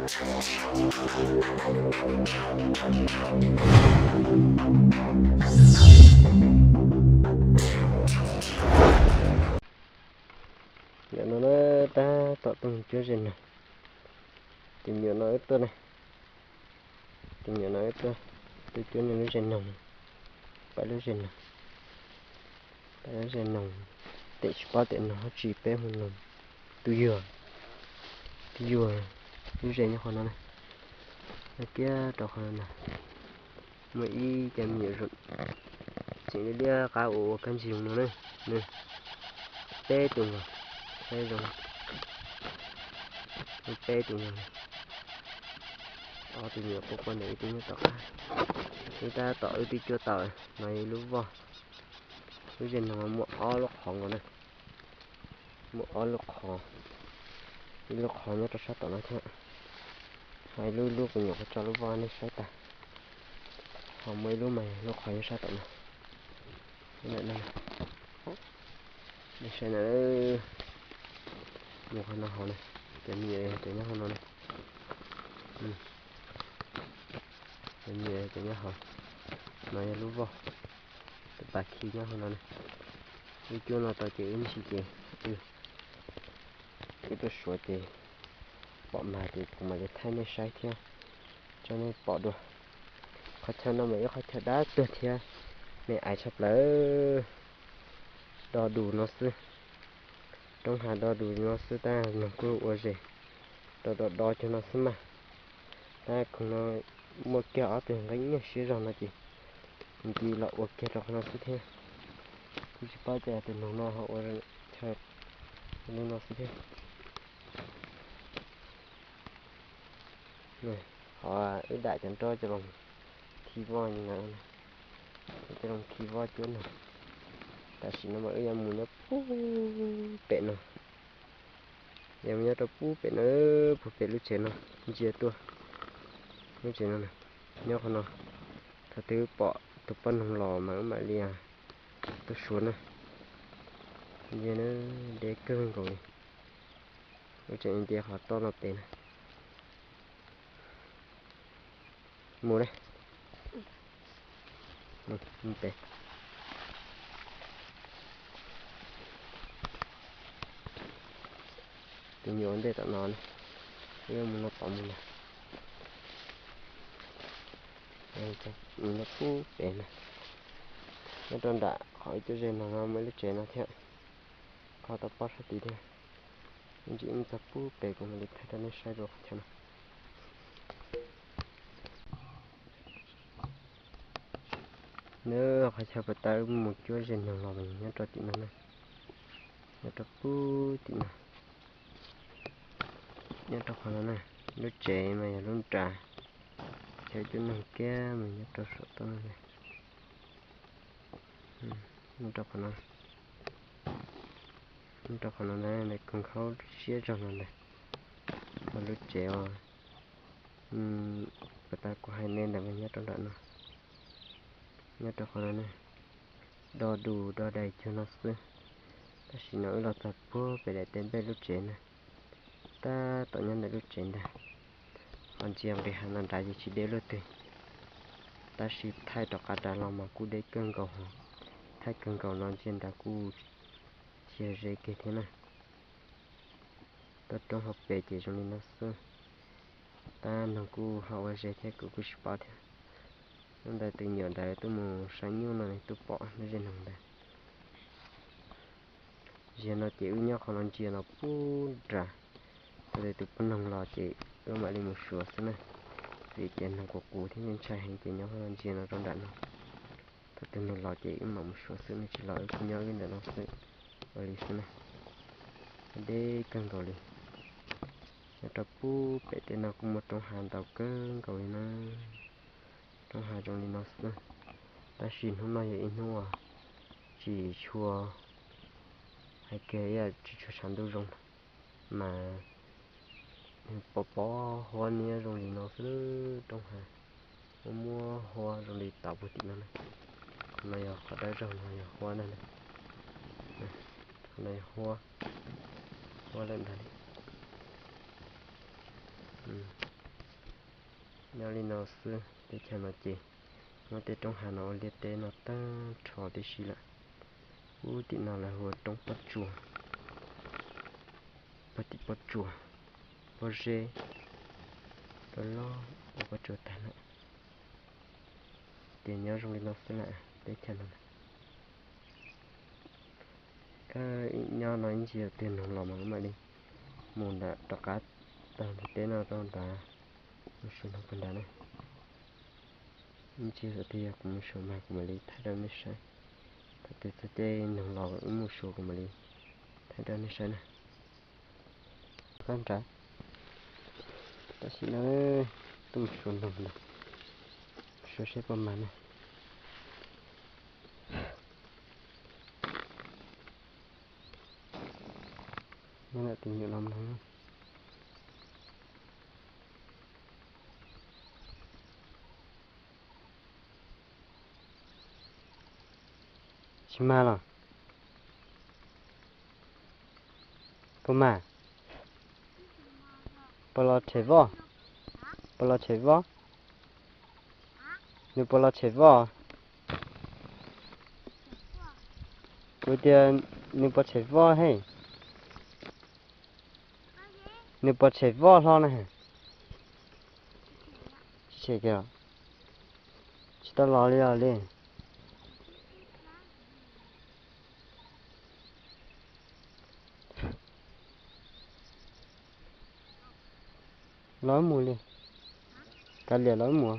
Yog no na, tab tom tuaj cuab ze noog. Tus me nyuam no wb tuaj na, tus me nyuam no wb tuaj, tuaj cuab nws lub ze noog, pab lub ze noog, pab lub ze noog, tes tsis paub tes noog tsis peb hu noog, tus yuag, tus yuag, lub ze nyob qhov no na, kiag rau qhov no na. Muaj ib cov me nyuam zoo, tseem liab liab qab ua ua kab ntsig no na, nws peb tus no, peb zoo, peb tus no, ob tus me nyuam quaj quaj ntawm ib tug nyob tom qab. Wb tab tom wb twb cuab tau, no yog ib lub voj, lub ze noog muaj ob lub qhov nkaus na, muaj ob lub qhov, ib lub qhov nyob rau sab tom no thiab, ho ib lub, ib lub kuv nyuam qhuav tso lub voj nej saib tag, ho muaj ib lub mas lub qhov nyob sab tom no. Nej saib na, nyob qhov no hauv na, cov me nyuam cov nyob hauv no na, cov me nyuam cov nyob hauv, no yog lub voj, tus pas khi nyob hauv no na. Wb cuab no tau ces wb ntsis ces wb tuaj suav ces pom mag ces kuv mam li thaij nej saib thiab, tso nej pom dua. Qhov chaw no mas ib qhov chaw dab tuag thiab, me aiv tshaj plaws, do dus no xwb. Roob hav do dus no xwb tab noog kuj ua zes do do do cov no xwb mas. Tab khoom no muaj kiag ob tug nqeeb nyiaj siab zog no ces nws cia li los ua kiag rau qhov no xwb thiab. Kuj tsis paub cas tus noog no ho ua chaw li no xwb thiab. Qhov wb dam cov nroj coj los khi voj ntawd, coj los khi voj cuab noog. Tam sim no mas wb yuav mus nyob pub pem no, yuav mus nyob rau pub pem no, pub pem lub tsev no, ntsia tuaj lub tsev no, nyob qhov no. Thaum twg pom tus poj noog los mas wb mam li tuaj suav na. Ntsia na, deb kawg nkaus li. Wb tseem nce qhov toj no pem na. Mus na. Mus pem. Tus nyuam ua ntej tom no na, wb mus no tom mus na. Mus no pub pem na. Nyob rau nram qhov wb cuab ze no no muaj ib lub tsev no thiab, qhov tau pob sab tid thiab. Ib ntsis wb mus txog pub pem kuv mam li thaij rau nej saib dua qhov chaw no. Nyob qhov chaw puag ta wb mus cuab ze noog los mas nyob rau tim no na, nyob rau pub tim no, nyob rau qhov no na. Lub tsev mas yog lub nrad, chaw cuab noog kiag mas nyob rau saum toj no. Nyob rau qhov no, nyob rau qhov no ntag, ntawm koog khaub siab zog no ntag. Ho lub tsev uas puag ta kuv hais nej ntawd mas nyob rau nram no, nyob rau qhov no na. Do dus do dais cuag no xwb. Tam sim no wb los txog puag pem daim teb nplej lub tsev na, tab tom nyob ntawm lub tsev ntag. Ho ntsia nqis hav no nrad ces tsis deb luaj twg, tab sis thaij rov qab nrad los mas kuj deb kawg nkaus, thaij kawg nkaus no ntsia nrad kuj tsis yog ze kiag thiab na. Toj roob hauv pes ces zoo li no xwb. Tab noog kuj ho ua zes thiab kuv kuj tsis paub thiab. Hnub ntawd tus me nyuam ntawd tuaj mus saib nyuj no nws tuaj pom lub zej noog ntawd. Ziag no ces wb nyob qhov no ntsia no pub nrad. Thaum twg tus poj noog los ces wb mam li mus suav xwb na. Vim tias noog qus qus thiab ntshai heev ces nyob qhov no ntsia no rau nram no. Thaum twg nws los ces wb mam mus suav xwb, nws tsis los wb kuj nyob wb ntawm no xwb. Ua li xwb na. Deb kawg nkaus li. Nyob rau pub pem tej no kuj muaj roob hav ntau kawg nkaus li na. Roob hav zoo li no xwb. Tab sis hnub no yog ib hnub uas tsis tshua, hais kiag ib yam tsis tshua tshav ntuj zoo mas pom pom huab niab zoo li no xwb. Roob hav muaj muaj huab zoo li tau puag tim no na. Qhov no yog qhov dawb zog no yog huab ntag na. Qhov no yog huab, huab lawm ntag li. Nyob li no xwb, teb chaws no ces muab tej roob hav no ua liaj teb no tag nrho tib si lawm. Ub, tim no lawv hu ua roob pob tsuas, puag tim pob tsuas, pob zeb loj loj ua pob tsuas tag lawm. Ces nyob zoo li no xwb lawm teb chaws no. Koj nyob no ib ntsis twg noog los mas mam li mus nram rov qab tau ntug teb no rau nrad, mus suav noog puag nrad na. Ib ntsis twg yog kuv mus suav mas kuv mam li thaij rau nej saib. Thaum twg txog caij noog los wb mus suav kuv mam li thaij rau nej saib na. Qab nrad, tam sim no tuaj mus suav noog ntag, suav seb puas mag na. Nyob ntawm tus me nyuam no mloog. Tsis mag los? Puas mag? Puas los tshem voj? Puas los tshem voj? Nws puas los tshem voj? Kuv tias nws puas tshem voj he? Nws puas tshem voj hlo na? Tsis tshem kiag. Tsis tau los li os li. Los mus li. Kav liam los mus.